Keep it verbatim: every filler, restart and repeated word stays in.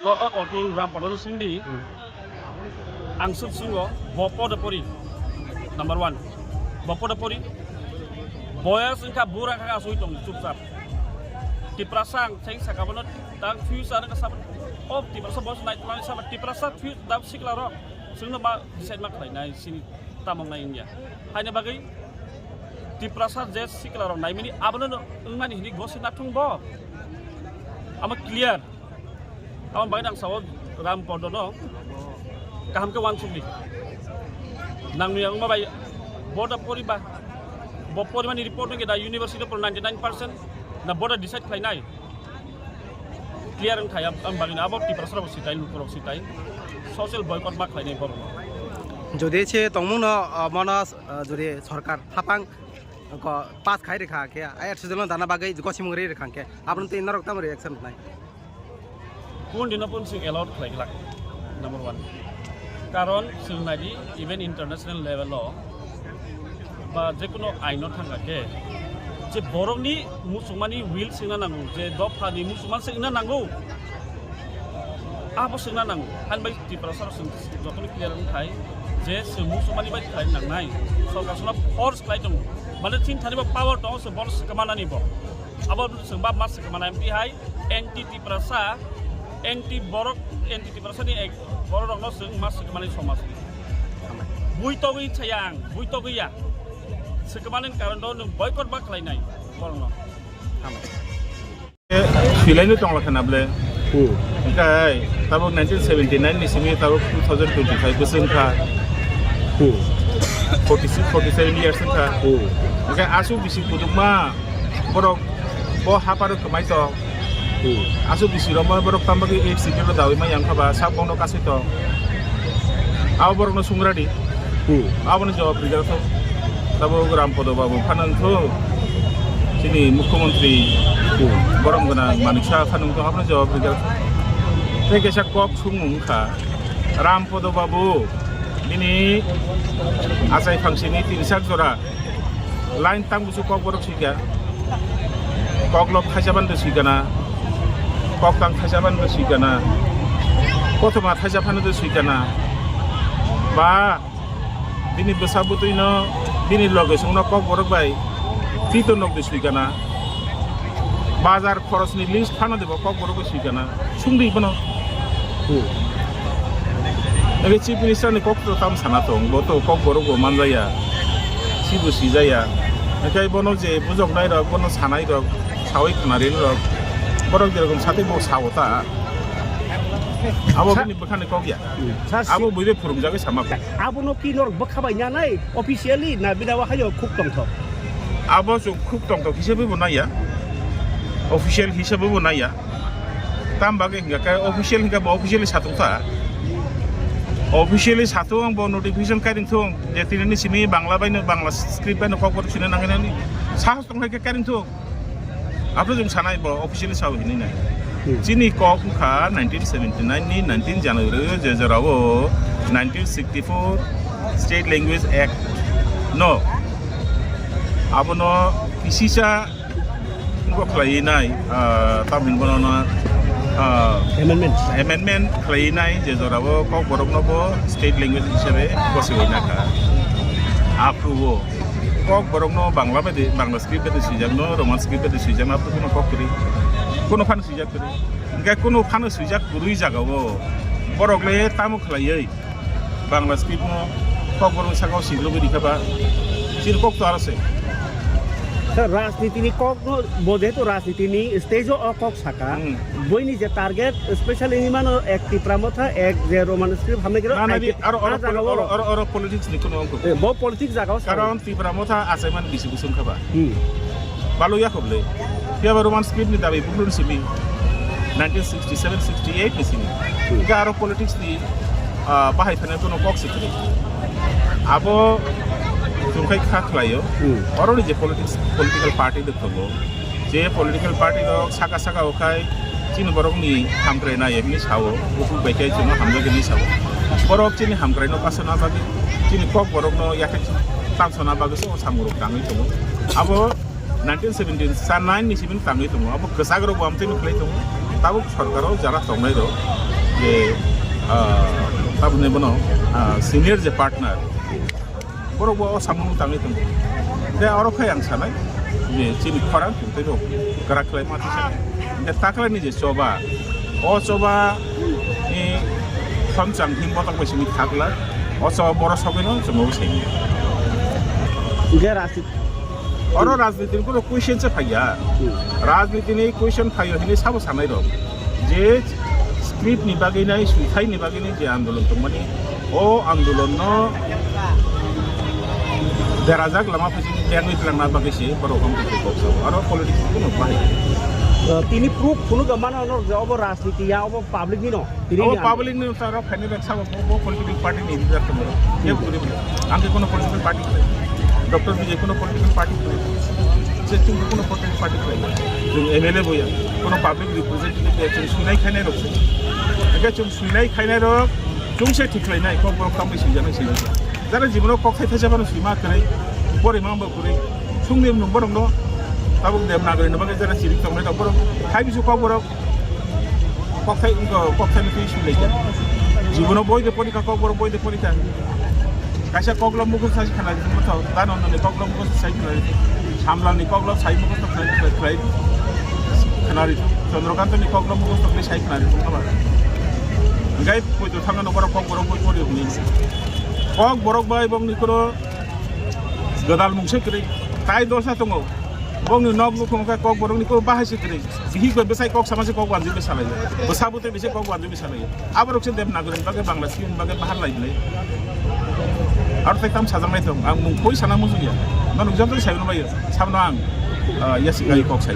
O, o, o, tu ram pada tu sing di. Ang sub sungo, bo poda pori. Number one. Bo poda pori. Boya sing kha bura kha asoi tong chupchap. Tiprasa ang sing saka bono tang future ka sabat. O Tiprasa bos nai tlang sabat Tiprasa future dam sikla rok. Sing no ma decide ma khlai nai sini tamong nai India. Haina bagwi Tiprasa je sikla rok nai mini abono wngmani hini gosi nathung bo. Ama clear. Aboni bagwi nang sao Ram Podono kaham khe uansukdi. Nangni ang ma bai boda poriba, bo porimani report wngkhe da university por ninety nine percent na boda decide khlainai. Clear wngthai, aboni bagwi abo Tiprasa rok sitai, lukurok sitai. Social boycott ma khlainai borok. Jodi se tongmungno, ah, mono, ah, jodi sorkar hapang ko pass khai rikha khe, ai atsho jono dana bagwi gosimung ri rikha khe, aboni twi norok tamo reaction nai? Kun dino pun sing allowed khlai glak, number one. Karon sing nai di, even international level o ba je kono aino thangkha khe, je borokni muchungmani will singna nango, je dophani muchungma singna nango, abo singna nango. Hani bai Tiprasa rok sing jotoni clear wngthai, je sing muchungmani bai khlai nangnai, sorkar sona force khlai tongo. Mane chini thani bo power tongo, se bol sikamanani bo. Abo chwng ba mas se mana M P hai anti Tiprasa, anti borok, anti Tiprasa ni ek borok rokno chwng mas se mani somaj ni. Bui togwi chaya ang, bui togwi ya. Se mani karon do nwng boycott ba khlai nai borok no. Swilai no tongla khana ble. Hmm. Kai tabuk nineteen seventy nine ni simi tabuk two thousand twenty five bwswng kha. Hmm. Forty six, forty seven years wngkha. Hmm. Hwnkhe aswk bisi budukma borok bo haparo kwmai tong. Hmm. Aswk bisi rok borok tamo khe eight seat rok dawi ma yang kha ba sab bono kasui tong. Abo borok no sungra di. Hmm. Abo ni jawab ri thok. Tabo Ram Podo babu phano wngthok. Chini mukhyamantri hmm. Borom gwnang Manik Saha phano wngthok. Abo ni jawab ri thok. Tei kaisa kok sungmung wngkha. Ram Podo babu bini achai phangsini tin sak jora. Line tang busu kok borok sika. Kok lok thaisa ban de sika na. Kok tang thaisa ban de sika na. Kothoma thaisa phano de sika na. Ba bini bwsa bwtwi no bini loge songno kok borok bai tito nok de sika na. Bazar khorosni list phano de bo kok borok bai sika na. Sungdi bono. Hmm. Ege Chief Minister ni kok to tam sana tong, bo to kok borok bo manjaya, sibo sijaya. Ekai bono je bujoknai rok, bono sanai rok, sawi khwnari rok, borok jerokom sati bo sao ta. Abo sa- bini bwkhani kok ya. Hmm. Sa- Abo buibe phurumjagwi sama kok. Abono ki norok bwkha bai nyanai officially na bida wa hayo khuk tongthok? Abo chwng khuk tongthok hisabe bo naiya, official hisabe bo naiya. Tam bagwi hingka khe official hingka bo officially satung ta. Officially satung ang bo notification kairing thung je tini ni simi Bangla bai no, Bangla script bai no kok borok sina nangnai nani sahos tong hai khe kairing thung. Aphuru chwng sanai bo officially sao hinwi nai. Hmm. Chini kok wngkha nineteen seventy nine ni nineteen January o je jorao nineteen sixty four State Language Act no abono kisisa wngkha khlaiwi nai, ah, tamoni bono no, ah, amendment. Amendment khlaiwi nai je jorao kok borok no bo state language hisabe gosiwi nakha. Aphuru o kok borok no Bangla bai de, Bangla script bai de swijak no, Roman script bai de swijak no, aphuru no kok kwrwi. Kono phano swijak kwrwi. Hingke kono phano swijak kwrwi jagao borok le tamo khlaiwi Bangla script no kok borok saka o siklogwi rikha ba chini kok to aro se. Sir, rajniti ni kok no, bo jehetu rajniti ni stage o o kok saka, hmm. Boini je target, specially ni mano ek Tipra Motha, ek je Roman script hamle kero, na, na, ai di, ke, aro, aro, ah, jaga aro, o. Aro, aro politics ni kono ongkho. Eh, bo politics jaga o sa. Karon Tipra Motha achaiman bisi bwswng kha ba. Hmm. Balo ya khoble. Phiya ba Roman script ni dabi buphuru ni simi nineteen sixty seven sixty eight ni simi. Hmm. Ga aro politics ni, ah, bahai thani kono kok se kwrwi. Abo chwng khai kha khlaio. Hmm. Oro ni je politics, political party de thogo. Je political party rok saka saka o khai chini borok ni hamkrai nai hwnwi sao, buphuru bai khe chwngno hamjak hwnwi sao. Borok chini hamkrai no kasana bagwi, chini kok borok no yakhe tamsana bagwi se o samung rok tangwi tongo. Abo nineteen seventy nine ni simi tangwi tongo. Abo kwchak rok bo amtwi no khlai tongo. Tabuk sorkar o jara tongnai rok Je, ah, tabukni bono, ah, senior je partner, borok bo o samung tangwi tongo. Je oro khai ang sanai, je chini khorang chwng tei rok kwrak khlai ma tisa. Je taklai ni je choba, o choba ni khomchang him botok bai simi thakla, o choba borok sogwi no chwng bo sai. Hingke rasi- Oro rajniti ni kuno question se phaiya. Hmm. Rajniti ni question phaiyo hinwi sabo sanai rok. Je script ni bagwi nai, suithai ni bagwi nai je andolon tongmani, o andolon no derajak lama phaising tengwi twlangna bagwi se borok hamkhe kok sao. Aro politics ni kuno bahai. Uh, tini proof phunuk mano no je obo rajniti ya, obo public ni no. Tini abo ni public ni wngkha aro phaini rok sabo bo, bo political party ni leader tongmani. Kebo kwrwi bo. Ang khe kono political party kwrwi. Doctor Vijay kono political party kwrwi. Se chwng kono political party kwrwi. Chwng M L A boya. Kono public representative ya, chwng swinai khainai rok se. Hingke chwng swinai khainai rok chwng se thik khlainai, kok borok tambai swijak nai swijak. Jara jibono kok khai thaisa phano swima kwrwi. Bori mamba kwrwi. Chwngni nwng borok no. Tabuk Devanagari ni bagwi jara chirik tongnai rok borok. Hai bisu kok borok. Kokthai wngkha, kokthai ni twi sui laikha. Jibono boi de porikha, kokborok boi de porikha. Kaisa koklam mukhusto sai khna ri thung thok, Dhanananda ni koklam mukhusto sai khna ri thung. Samla ni koklam sai mukhusto khna ri thung, khna ri thung. Chandrakanta ni koklam mukhusto khna sai khna ri thung thok. Hingkhai poito thangno borok kokborok boi pori hwnwi. Kokborok bai bongni koro gwdal mungse kwrwi. Tai dosa tongo. Bongni nok nukhung khe kokborok ni koro bahai se kwrwi. Bihik bai bwsai kok sama se kok wanjwi bwsa lai. Bwsa bwtwi bise kok wanjwi bwsa lai. Aborok se Devanagari ni bagwi Bangla simi bagwi bahar lai le. Aro tai tam sajak nai tong. Ang mung koi sana musuya. Manu jam jam sai no bai. Samno ang, ah, yasi kai kok sai.